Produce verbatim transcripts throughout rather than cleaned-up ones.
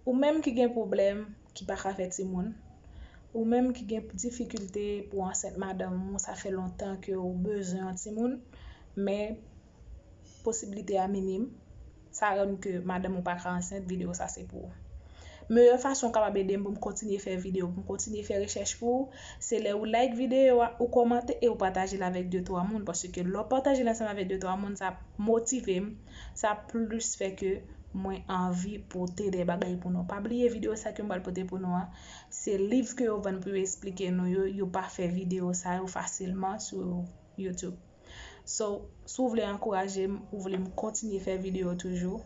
Ou menm ki gen pwoblèm ki pa ka fè timoun, ou menm ki gen difikilte pou ansent madanm ou, sa fè lontan ke ou bezwen yon timoun, men posiblite a minim, sa rann ke madanm ou pa ka ansent, videyo sa se pou ou. Meyè fason w kapab ede m pou m kontinye fè videyo, pou m kontinye fè rechèch pou ou, se lè ou like videyo a, ou kòmante e ou pataje l avèk de twa moun, paske lè w pataje l ansanm avèk de twa moun, sa ap motive m, sa ap plis fè ke mwen anvi pote de bagay pou nou. Pa bliye videyo sa ke m pral pote pou nou an, se liv ke yo vann pou yo esplike nou yo, yo pa fè videyo sa yo fasilman sou YouTube. So, si w vle ankouraje m, ou vle m kontinye fè videyo toujou,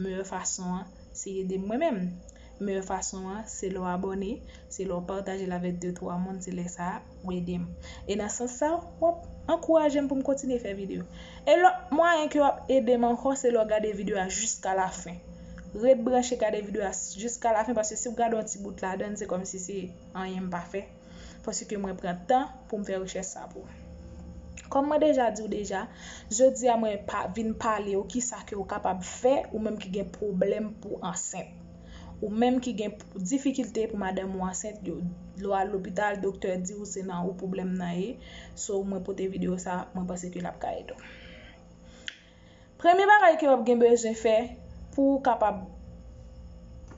meyè fason an, se ede m mwen menm. Meyè fason an, se lè w abòne, se lè w pataje l avèk de twa moun, se lè sa a, ou ede m. E nan sans sa, w ap ankouraje m pou m kontinye fè videyo. E lòt mwayen ke w ap ede m ankò, se lè w gade videyo a jiska lafen. Ret branche gade videyo a jiska lafen, paske si w gade yon ti bout ladan l, se kòmsi se anyen m pa fè. Paske mwen pran tan pou m fè rechèch sa pou ou. Kòm mwen deja di w deja, jodi a mwen pa, vin pale w kisa ke w kapab fè, ou menm ki gen pwoblèm pou ansent. Ou menm ki gen difikilte pou madanm ou ansent, yo, lè w al lopital, doktè di w se nan ou pwoblèm nan ye. So, mwen pote videyo sa, mwen panse ke l ap ka ede w. Premye bagay ke w ap gen bezwen fè pou w kapab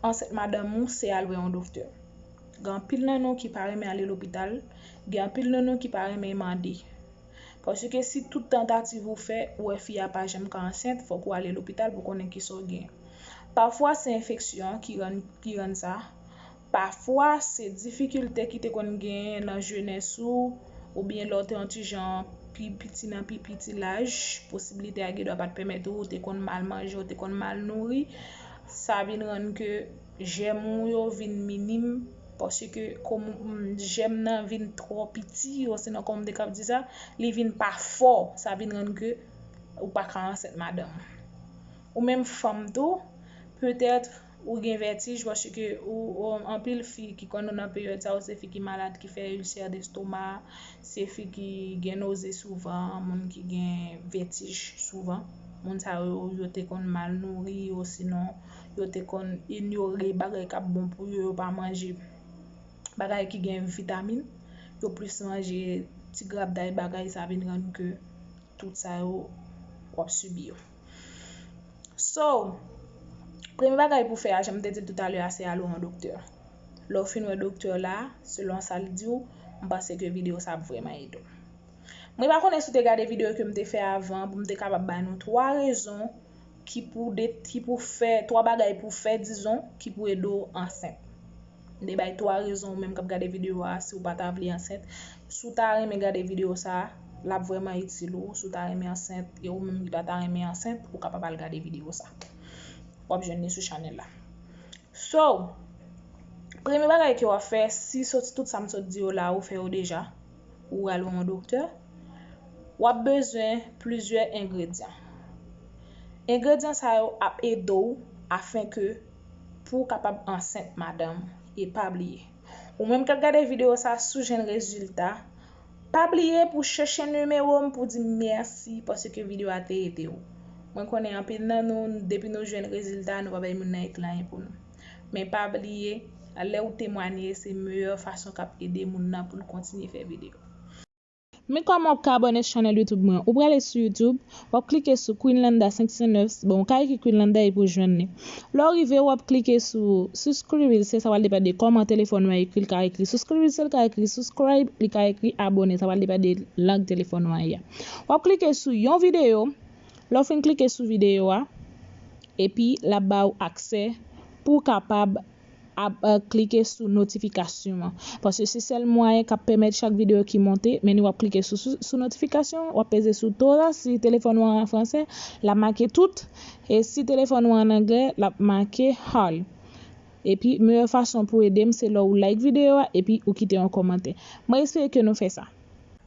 ansent madanm ou, se al wè yon doktè. Gen anpil nan nou ki pa renmen ale lopital, gen anpil nan nou ki pa renmen mande. Paske si tout tantativ ou fè, ou wè fi a pa janm ka ansent, fòk ou ale lopital pou konnen kisa w gen. Pafwa se enfeksyon ki rann, ki rann sa. Pafwa se difikilte ki te konn genyen nan jenès ou, oubyen lè w te yon ti jan pi piti nan pi piti laj, posiblite a gendwa pa t pèmèt ou, ou te konn mal manje, ou te konn mal nouri. Sa vin rann ke jèm ou yo vin minim, paske kòm, mm, jèm nan vin twò piti, osinon kòm m te kab di sa, li vin pa fò, sa vin rann ke ou pa ka ansent madanm ou. Ou menm fanm tou, petèt ou gen vètij, paske ou, ou anpil fi ki konn nou nan peryòd sa yo, se fi ki malad, ki fè ilsè destoma, se fi ki gen noze souvan, moun ki gen vètij souvan. Moun sa yo, yo te konn mal nouri, osinon yo te konn inyore bagay k ap bon pou yo, yo pa manje bagay ki gen vitamin, yo plis manje ti grabday, bagay sa vin rann ke tout sa yo w ap sibi yo. So, premye bagay pou fè a, jan m te di l toutalè a, se al wè yon doktè. Lè w fin wè doktè la, selon sa l di w, m panse ke videyo sa ap vrèman ede w. Mwen pa konnen si w te gade videyo ke m te fè avan pou m te kapab bay nou twa rezon ki pou de, ki pou fè, twa bagay pou fè, dizon, ki pou ede w ansent. M te bay twa rezon ou menm k ap gade videyo a, si w pa ta vle ansent. Si w ta renmen gade videyo sa a, l ap vrèman itil ou. Si w ta renmen ansent, e ou menm ki pa ta renmen ansent, ou kapab al gade videyo sa a. W ap jwenn li sou chanèl la. So, premye bagay ke w ap fè, si sot, tout sa m sot di yo la, ou fè yo deja, ou al wè yon doktè, w ap bezwen plizyè engredyan. Engredyan sa yo ap ede w afenke pou w kapab ansent madanm ou. E pa bliye, ou menm k ap gade videyo sa, si w jwenn rezilta, pa bliye pou chèche nimewo m pou di m mèsi paske videyo a te ede w. Mwen konnen anpil nan nou, depi nou jwenn rezilta, nou pa bay moun nan ekri anyen pou nou. Men pa bliye, lè ou temwanye, se meyè fason k ap ede moun nan pou l kontinye fè videyo. Men kòman w ka abòne sou chanèl YouTube mwen? Ou prale sou YouTube, w ap klike sou Queenlanda senk san nèf, bon, ou ka ekri Queenlanda epi w jwenn li. Lè w rive, w ap klike sou subscribe, se sa pral depann de kòman telefòn ou an ekri, li ka ekri subscribe, se l ka ekri subscribe, li ka ekri abòne, sa pral depann de lang telefòn ou an ye a. W ap klike sou yon videyo, lè w fin klike sou videyo a, epi l ap ba w aksè pou w kapab ap, eh, klike sou notifikasyon an. Paske se sèl mwayen k ap pèmèt chak videyo ki monte, men w ap klike sou, sou, sou notifikasyon, w ap peze sou todas, si telefòn ou an an fransè, l ap make tout, e si telefòn ou an an anglè, l ap make all. Epi, meyè fason pou ede m, se lè w like videyo a, epi ou kite yon kòmantè. Mwen espere ke nou fè sa.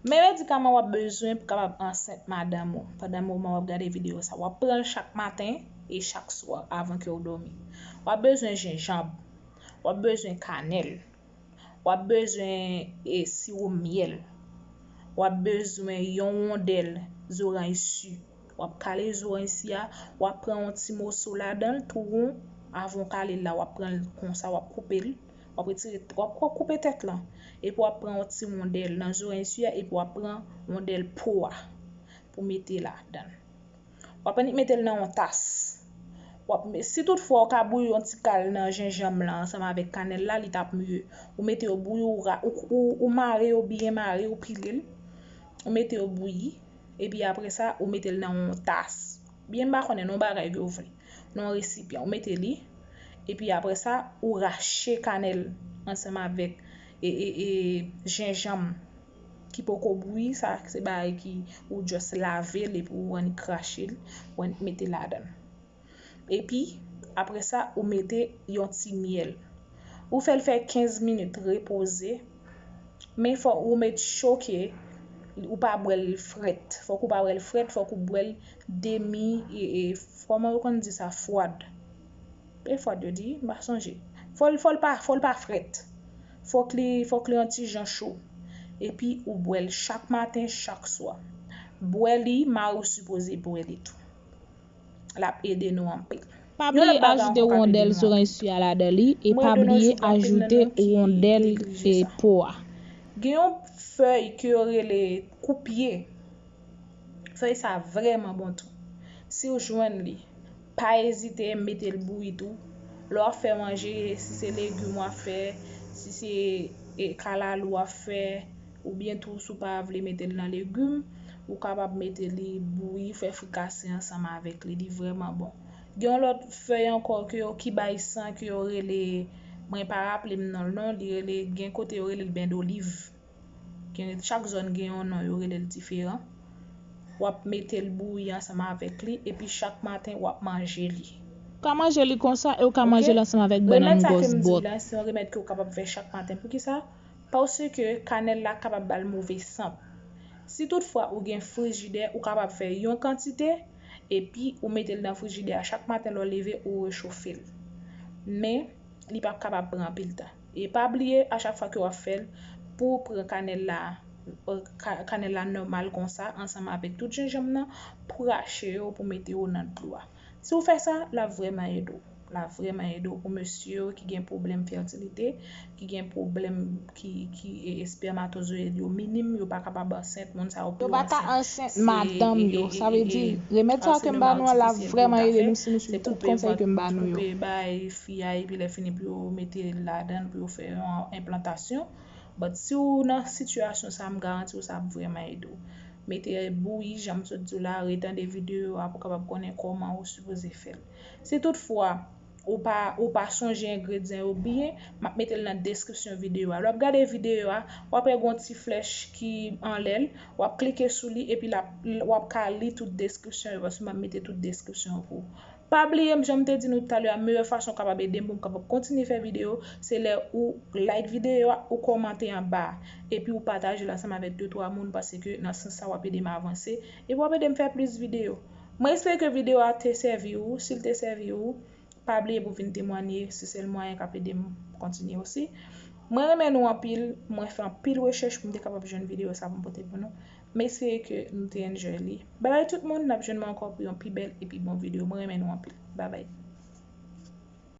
Men medikaman w ap bezwen pou kapab ansent madanm ou pandan moman w ap gade videyo sa. W ap pran l chak maten e chak swa avan ke w dòmi. W ap bezwen jenjanm. W ap bezwen kanèl. W ap bezwen, e, siwo myèl. W ap bezwen yon wondèl zoranj si. W ap kale zoranj si a, w ap pran yon ti moso ladan l, tou won, Avan w kale l la, w ap pran l konsa, w ap koupe l. W ap retire, w ap, w ap koupe tèt lan. Epi w ap pran yon ti wondèl nan zorèy eswiyè, epi w ap pran wondèl po a pou mete ladan l. W ap annik mete l nan yon tas. W ap, si toutfwa w ka bouyi yon ti kal nan jenjanm lan ansanm avèk kanèl la, li t ap mye. Ou mete yo bouyi, ou, ou, ou mare yo byen mare, ou pile l. Ou mete yo bouyi. Epi apre sa, ou mete l nan yon tas. Byen, m pa konnen, nan yon bagay ke w vle. Nan yon resipyan, ou mete li. Epi apre sa, ou rache kanèl ansanm avèk e, e, e, jenjanm ki poko bouyi, sa se bagay ki ou just lave l epi ou annik krache l, ou annik mete ladan l. Epi, apre sa, ou mete yon ti myèl. Ou fè l fè kenz minit, repoze. Men fò ou met cho ke ou pa bwè l frèt. Fòk ou pa bwè l frèt, fòk ou bwè l demi, e, e, kòman yo konn di sa, fwad. E fwad yo di, m pa sonje. Fò l, fò l pa, fò l pa frèt. Fòk li, fòk li yon ti jan cho. Epi ou bwè l chak maten, chak swa. Bwè li, mari w sipoze bwè li tou. L ap ede nou anpil. Pa bliye ajoute wondèl zorèy eswiyè a ladan li e pa bliye ajoute wondèl e po a. Gen yon fèy ke yo rele koupye. Fèy sa vrèman bon tou. Si w jwenn li, pa ezite mete l bouyi tou. Lè w ap fè manje, si se legim w ap fè, si se e, kalalou w ap fè, oubyen tou si w pa vle mete l nan legim, ou kapab mete li bouyi, fè frikase ansanm avèk li, li vrèman bon. Gen yon lòt fèy ankò ke yo, ki bay san, ke yo rele, mwen pa raple m non l non, li rele, gen kote yo rele l ben doliv. Gen, chak zòn gen yon non, yo rele l diferan. W ap mete l bouyi ansanm avèk li, epi chak maten w ap manje li. Ou ka manje li konsa e ou ka manje l ansanm avèk bannann gòs bòt. Remèd sa ke m di w la, se yon remèd ke w kapab fè chak maten. Poukisa? Paske kanèl la kapab ba l move sant. Si toutfwa ou gen frijidè, ou kapab fè yon kantite, epi ou mete l nan frijidè a chak maten lè w leve, ou rechofe l. Men, li p ap kapab pran anpil tan. E pa bliye, a chak fwa ke w ap fè l, pou w pran kanèl la, ka-, kanèl la nòmal konsa, ansanm avèk tout jenjanm nan, pou rache yo, pou mete yo nan dlo a. Si w fè sa, l ap vrèman ede w. L ap vrèman ede w pou mesye yo ki gen pwoblèm fètilite, ki gen pwoblèm ki, ki, e, espèmatozoyid yo minim, yo pa kapab ansent, moun sa yo pou yo pa ka ansent, madanm yo. Sa vle di, remèd sa ke m ba nou an, l ap vrèman ede nou si nou swiv tout konsèy ke m ba nou yo. Koupe bay fi a, epi lè fini pou yo mete l ladan l, pou yo fè yon enplantasyon. But si w nan sitiyasyon sa, m garanti w sa ap vrèman ede w. Mete bouyi, jan m sot di w la, retande videyo a pou w kapab konnen kòman ou sipoze fè l. Si toutfwa ou pa, ou pa sonje engredyan yo byen, m ap mete l nan deskripsyon videyo a. Lè w ap gade videyo a, w ap wè gen yon ti flèch ki anlè l, w ap klike sou li, epi l ap, w ap ka li tout deskripsyon yo, paske m ap mete tout deskripsyon yo pou ou. Pa bliye, jan m te di nou talè a, meyè fason w kapab ede m pou m kapab kontinye fè videyo, se lè ou like videyo a, ou kòmante anba a, epi ou pataje l ansanm avèk de twa moun, paske nan sans sa w ap ede m avanse, epi w ap ede m fè plis videyo. Mwen espere ke videyo a te sèvi ou. Si l te sèvi ou, pa bliye pou vin temwanye, se sèl mwayen k ap ede m kontinye osi. Mwen renmen nou anpil, mwen fè anpil rechèch pou m te kapab jwenn videyo sa pou m pote pou nou. M espere ke nou te enjoy li. Babay tout moun, n ap jwenn mwen ankò pou yon pi bèl epi bon videyo. Mwen renmen nou anpil. Babay.